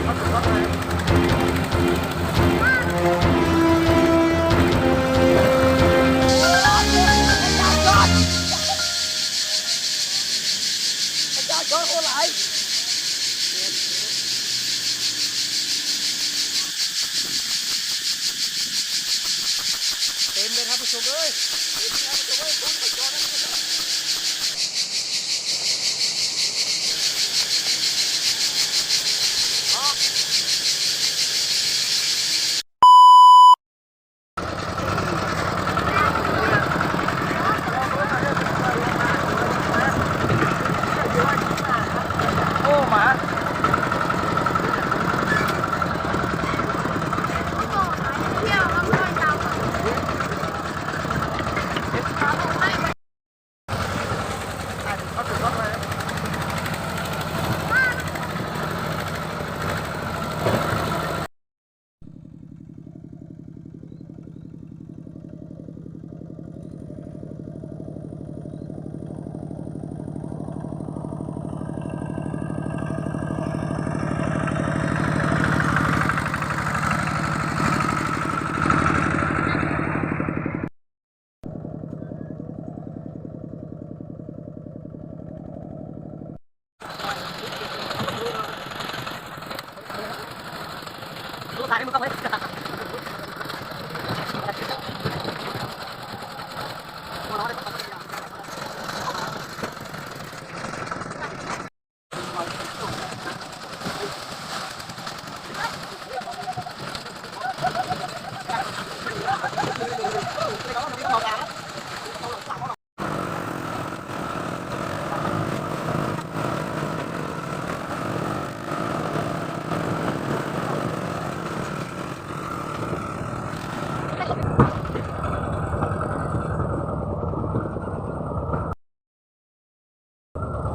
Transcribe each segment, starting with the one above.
ເຕັມເລີຍທ່ານຜູ້ຊົມເອີຍ ເຕັມເລີຍທ່ານຜູ້ຊົມເອີຍ ຄົນໄປຈອດນຳກັນເນາະ.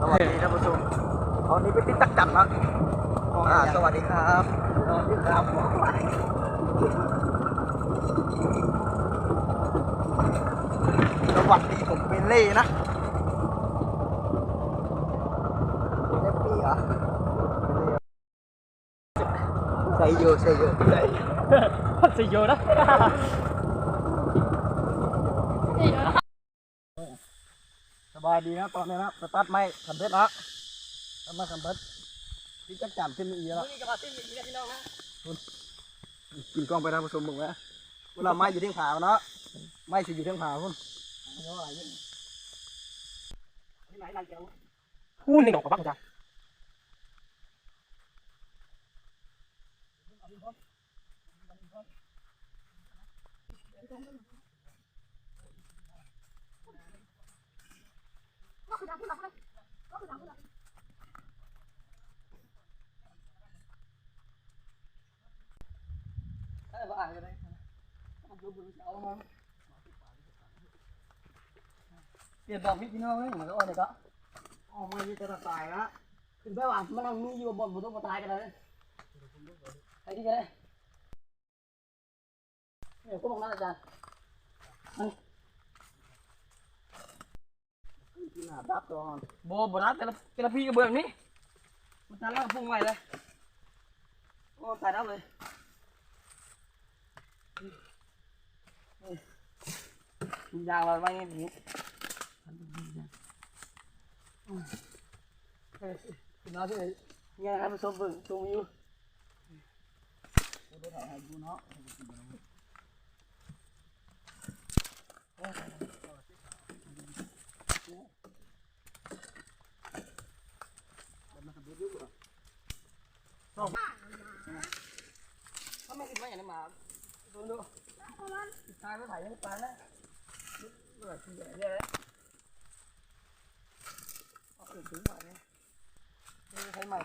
สวัสดีท่านผู้ชม ตอนนี้ไปติดจักจั่นนะ อ่า สวัสดีครับ สวัสดีครับ สวัสดี ผมเปเล่นะ เปเล่เหรอ ไซโย ไซโย ไซโย ไซโยนะ สบายดีนะ ตอนนี้นะ ไปตัดไม้คันเบ็ดละ ตัดไม้คันเบ็ด ติดจักจั่นขึ้นมาอีกแล้ว มื้อนี้ก็มาติดอีกแล้วพี่น้องนะ กินกล้องไปท่านผู้ชมเบิ่งนะ เวลาไม้อยู่เทิงผาเนาะ ไม้สิอยู่เทิงผาพุ้น นี่ไหนหลังเดียว พูนในดอกกระบักจ้ะ เปลี่ยนดอกมิดพี่น้องเอ้ย มันก็อ่อนเลยก็ ออกมามีแต่ตายละ ขึ้นไปว่ะ มันมีอยู่บ่อนบ่ต้องมาตายกันเลย ไปที่กันเลย เนี่ย พวกนั้นอาจารย์ มัน กินหาดับก่อน บ่ บ่ดับ แต่ละ แต่ละพี่กระเบื้องนี่ มันทันแล้วปรุงไว้เลย โอ้ ตายแล้วเลย ยางเราไว้อย่างนี้ เออ พี่น้องที่เนี่ย ท่านผู้ชมเบิ่ง ชมวิว ถ้าไม่กินไม่อย่างนี้มา ดูดู ตายไม่ถ่ายยังตายนะ เออ ถึงหน่อยนะ เออ ใช้ใหม่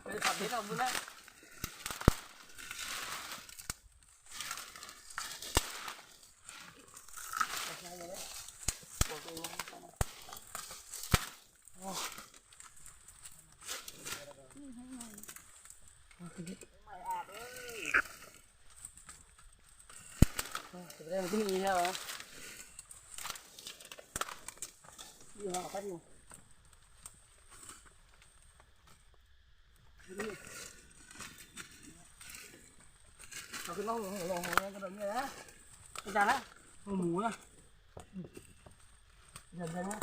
เออ ขับเบนซ์เอาบุญนะ เออ จะไปได้มันที่นี่แล้วเหรอ ยี่ห้อคันนี้ ລອງ ລອງ ລອງ ລອງ ລອງ ຈານນະ ໝູນະ ຢ່າເບິ່ງນະ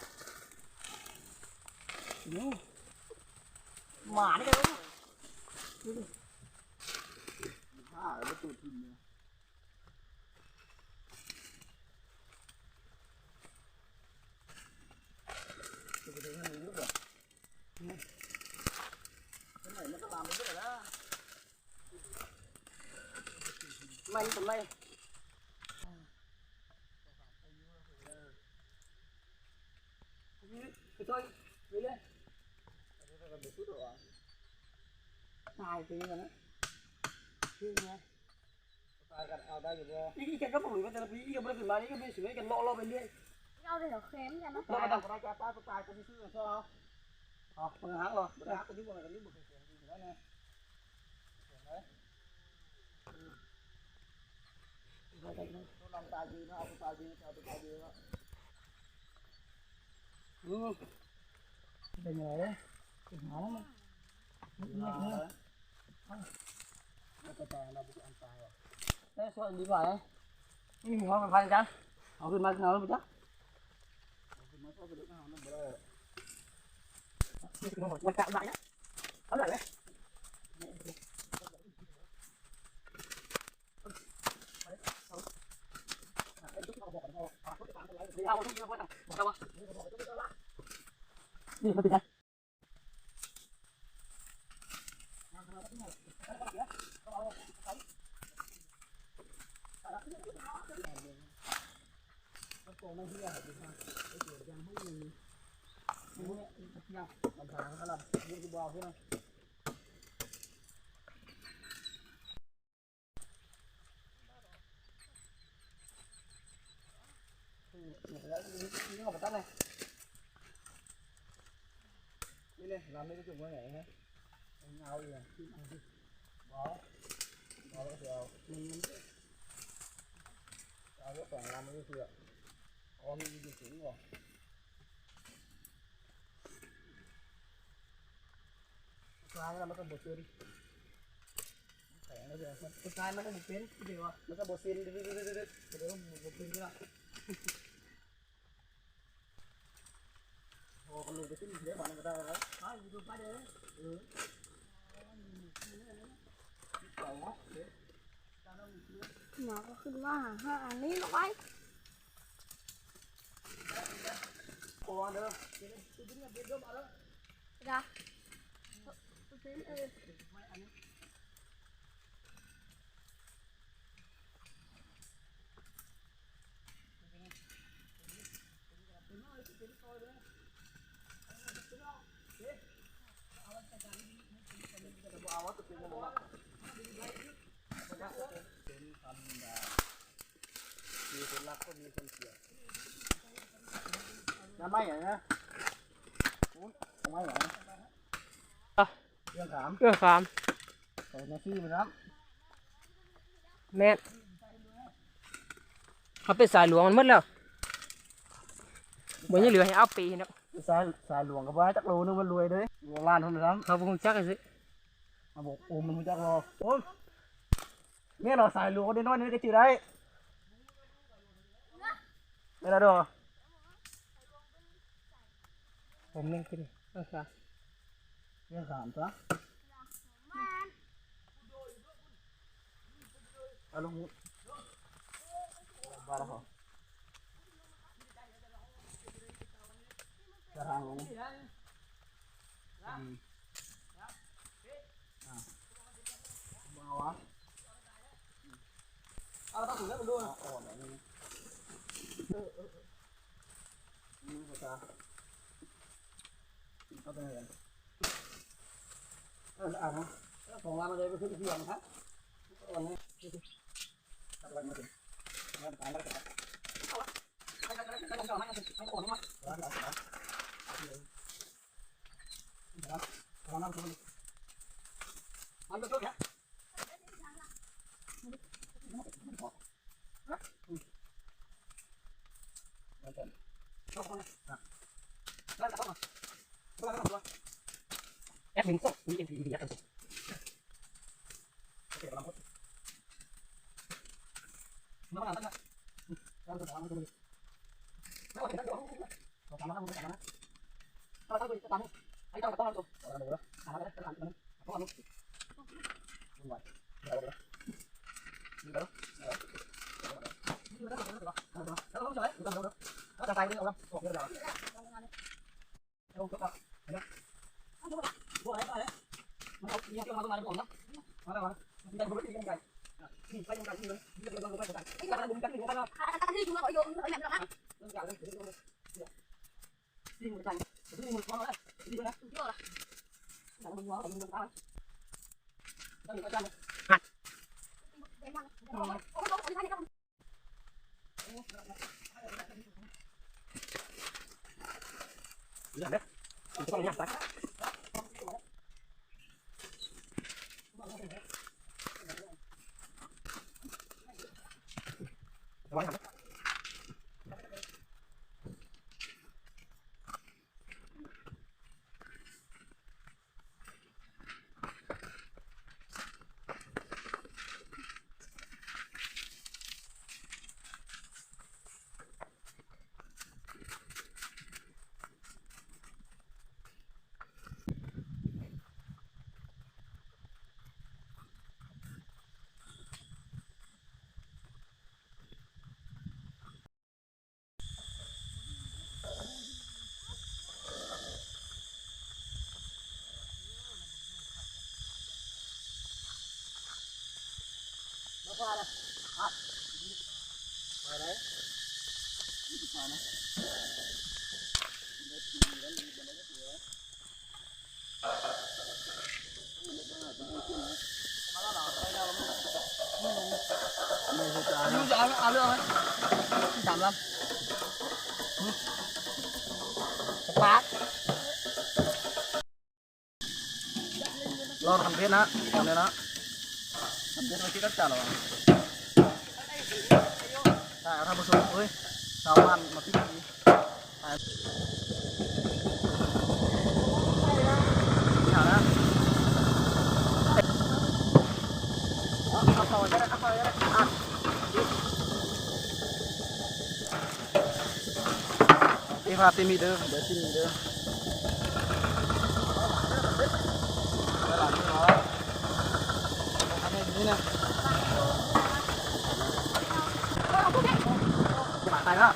ໝານີ້ ຫາແລ້ວບໍ່ຕົວທິ່ມເນາະ. ໄໝ້ ໄໝ້ ໄປຊ່ອຍ ໄປເລີຍ ຕາຍໄປແລ້ວນະ ຄືໄງ? ຕາຍກັນເອົາໄດ້ຢູ່ບໍ່? ອີກ ອີກແກກໍບໍ່ຮູ້ວ່າແຕ່ລະປີ ອີກກໍບໍ່ໄດ້ຂຶ້ນມາ ອີກກໍມີຊີວິດກັນເລາະໆໄປເລື້ອຍ ເອົາແຕ່ແຖວແຄມກັນເນາະ ເລາະໄປຕາມ ຕາຍກໍຕາຍ ຕາຍກໍຊື່ໆ ເອົາ ເອົາ ເປີດຫາງເນາະ ເປີດຫາງກໍຢູ່ບໍ່ ກໍຢູ່ບໍ່ ເຫັນແລ້ວນະ ເຫັນໄດ້ ຕົວລຳຕາຍດີເນາະ ເອົາຕົວຕາຍດີ ເອົາຕົວຕາຍດີເນາະ ອືມ ເປັນຫຍັງເດ້ ໄປຫາແລ້ວມັນ ເອົາ ເອົາຕົວຕາຍ ເອົາຕົວຕາຍ ເອີ ຊ່ວຍດີກວ່າເດ້ ນີ້ມີຫ້ອງໄຟຟ້າຈ້ະ ເອົາຂຶ້ນມາ ຂຶ້ນເອົາໄປຈ້ະ ເອົາຂຶ້ນມາ ເອົາໄປເລີຍ ເອົານຳບໍ່ໄດ້ ມັນກະບາດນະ ເອົາໄດ້ເລີຍ. ນີ້ເລີຍ ລຳນີ້ກໍຈຸກວ່າໄງນະ ເອົາອີກ ບໍ່ ບໍ່ແລ້ວກໍຊິເອົາ ມັນ ມັນ ເອົາສອງລຳນີ້ເພື່ອ ອໍ ມີຢູ່ສູງບໍ່? ສຸດທ້າຍແລ້ວມັນກໍບໍ່ເປັນ ແຂງແລ້ວເດ ສຸດທ້າຍມັນກໍບໍ່ເປັນ ເດ ມັນກໍບໍ່ເປັນ ເດ ມັນບໍ່ເປັນແລ້ວ ພໍກັນລົງໄປຂຶ້ນເດ ບາດນັ້ນກໍໄດ້ແລ້ວ ໄປຢູ່ໄປເດ ເອີ ເອົາເດ ໜາວກໍຂຶ້ນມາຫາ ຫາອັນນີ້ລະໄປ ນ້ຳໄມ້ຫຍັງນະ? ນ້ຳໄມ້ຫຍັງ? ເອືອງຂາມ ເອືອງຂາມ ເອົາມາຊີ້ມັນນຳ ແມ່ນ ເຮົາເປັນສາຍຫຼວງມັນໝົດແລ້ວ ບໍ່ຍັງເຫຼືອໃຫ້ເອົາປີເນາະ ສາຍ ສາຍຫຼວງກໍບໍ່ໃຫ້ຈັກໂລໜຶ່ງ ມັນລວຍເດ້ ຫຼວງລ້ານພຸ້ນນະ ເຮົາບໍ່ຮູ້ຈັກຊື່ ເຮົາບໍ່ ໂອ້ ມັນຮູ້ຈັກບໍ່? ໂອ້ ແມ່ນເນາະ ສາຍຫຼວງເດັກນ້ອຍນີ້ກໍຈື່ໄດ້ ແມ່ນແລ້ວເດີ ຜົມໜຶ່ງກິນ ເອີ ເລື່ອງສາມຊະ ເອົາລົງ ບາດລະ ຈະທາງລົງ ອືມ ອ່າ ບໍ່ເອົາຫວາ? ເອົາ ຕ້ອງຖືແລ້ວ ມັນດູ ອ່ອນແບບນີ້ ເອີ ເອີ ເອີ ມືພາສາ ເອົາໄປໃຫ້ກັນ ເອີ ອ່ານນະ ຂອງລາວມັນເລີຍໄປຂຶ້ນເຄື່ອງນະ ອ່ອນນີ້ ຕັດໄວ້ມາເຖິງ ງານການແລ້ວກໍ ແອັດມິນ ໂຊ ມີເອັມພີ ດີ ເອັມພີ ໂອເຄ ກຳລັງກົດ. เอาเรื่องไหม สามลำ สปาร์ค รอทำเพชรนะ ทำเลยนะ ทำเพชรมาคิดตั้งแต่หรอ ใช่ เอาทำผสม เฮ้ย ชาวบ้านมาคิดดี เอ้ย พาเตมีเด้อ เดี๋ยวเตมีเด้อ นี่นะ ตายแล้ว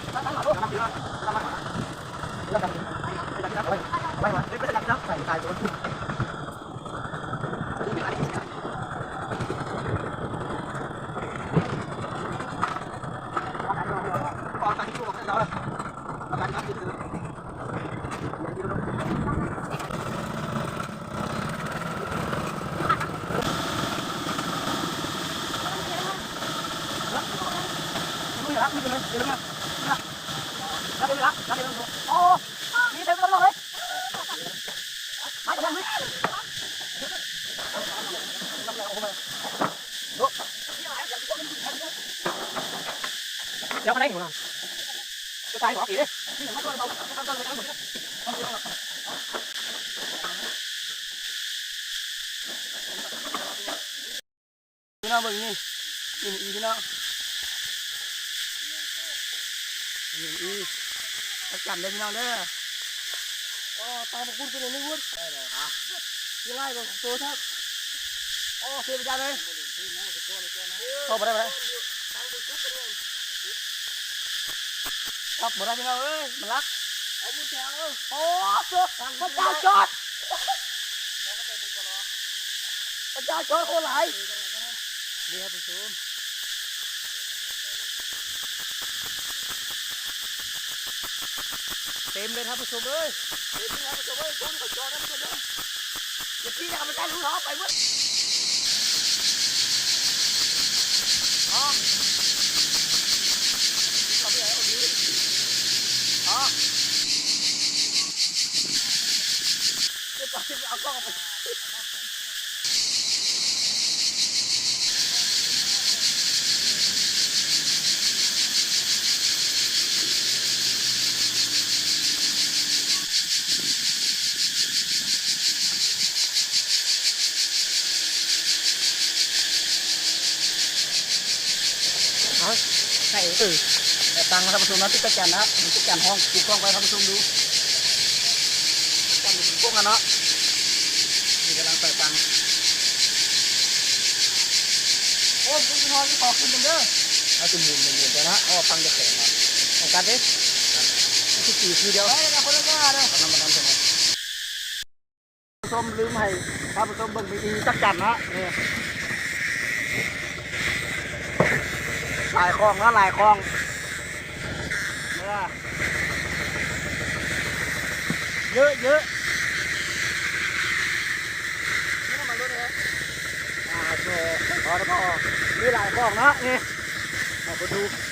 เดี๋ยวมาได้หนูนะ จะตายหรอ อีเด้ พี่น้องเบิ่งนี่ นี่อีพี่น้อง นี่อี ประกันเด้อพี่น้องเด้อ โอ้ ตามพวกคุณเป็นอย่างนี้วุ้น ได้เลยฮะ ยังไงก็โตครับ โอ้ เสียไปจ้าเลย เข้าไปได้ไหม ครับ บ่ได้พี่น้องเอ้ย มันลัก เอาบุญแถว โอ้ พระเจ้าจอด พระเจ้าจอดโคตรหลาย นี่ครับผู้ชม เต็มเลยครับผู้ชมเอ้ย เต็มเลยครับผู้ชมเอ้ย คุณขอจอดนะผู้ชมเอ้ย อย่าขี้นะครับ มันได้รู้เหรอ ไปเว้ย อ๋อ เอาไปไหน เอาไปไหน อ๋อ เดี๋ยวไป เอากล้องไป เอาใส่ เออ แบบ ຕັ້ງມາ ທ່ານຜູ້ຊົມເນາະ ຕິດຕາຈັນນະ ຕິດຕາຈັນຮ້ອງ ຕິດກ້ອງໄວ້ ທ່ານຜູ້ຊົມດູ ຈັນຢູ່ເທິງກົງຫັ້ນເນາະ ນີ້ກຳລັງໃສ່ຕັ້ງ ໂອ້ຍ ຜູ້ທີ່ຮອດນີ້ຂໍຂຶ້ນເດີ ເອົາຈຸ່ມໝູນ ໝູນ ໝູນໄປນະ ເອົາຟັງຈະແຂງເນາະ ໃຫ້ກັດເດ້ ມັນຄືຕີຄືດຽວ ເອີ ແລ້ວຄົນລະໜ້າເດີ ເອົານຳມານຳເພິ່ນ ຜູ້ຊົມ ລືມໃຫ້ທ່ານຜູ້ຊົມເບິ່ງວິທີຈັກຈັນເນາະ ນີ້ ຫຼາຍຂອງເນາະ ຫຼາຍຂອງ ເອີ ເຍອະ ເຍອະ ນີ້ນະ ມາລຸ້ນເນາະ ອ່າ ໂຕ ພໍແລ້ວ ພໍ ມີຫຼາຍຂອງເນາະ ນີ້ ໃຫ້ເພິ່ນດູ.